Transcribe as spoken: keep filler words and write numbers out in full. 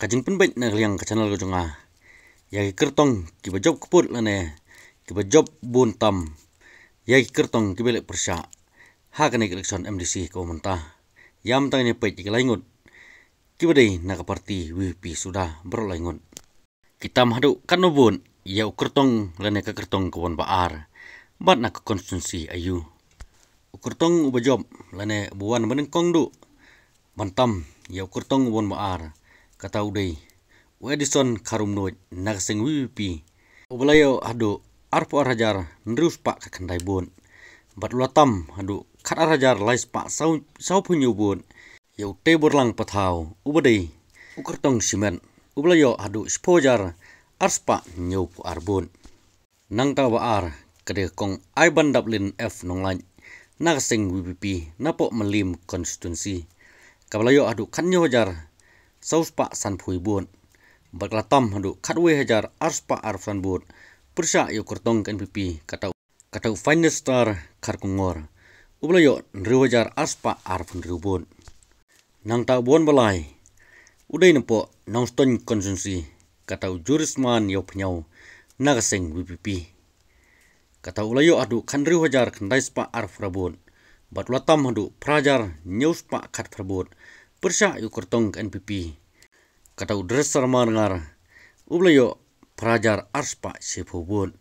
Ka jingpynbeit na ka liang ka channel ka jong nga ïa ki kyrtong kiba jop kput lane kiba jop bun tam ïa ki kyrtong kiba leh pyrshah ha kane ka election M D C kaba mynta. Ïa mynta ngin ïa peit ïa ki lai ngut kiba dei na ka party V P P suda baroh lai ngut. Ki tam haduh katno vote ïa u kyrtong lane ka kyrtong ka wan ba ar bad na ka constituency aïu. U kyrtong uba jop lane uba wan ba nyngkong duh ban tam ïa u kyrtong u wan ba ar, kata u dei u Edison Kharumnuid na ka seng V P P, uba la ïoh haduh arphew ar hajar hynriew spah khatkhyndai vote bad u la tam haduh khatar hajar lai spah saw, sawphew hynñiew vote ïa u Teiborlang Pathaw uba dei u kyrtong shimet, uba la ïoh haduh shiphew hajar ar spah hynñiewphew ar vote. Nangta ba ar ka dei ka kong Aibandaplin F Nonglait na ka seng V P P napoh Mylliem constituency, kaba la ïoh haduh khathynñiew hajar saw spah sanphew vote bad ka la tam haduh khatwei hajar ar spah arphew san vote pyrshah ïa u kyrtong ka N P P, kata u, kata u Finest Star Kharkongor, uba la ïoh hynriew hajar ar spah arphew hynriew vote. Nangta uba wan ba lai u dei napoh Nongstoiñ constituency, kata u Jurisman Ïawphniaw na ka seng V P P, kata u la ïoh haduh khathynriew hajar khyndai spah arphew phra vote bad u la tam haduh phra hajar hynñiew spah khatphra vote pyrshah ïa u kyrtong ka N P P, kata u Dresser Marngar, uba la ïoh phra hajar ar spah shiphew vote.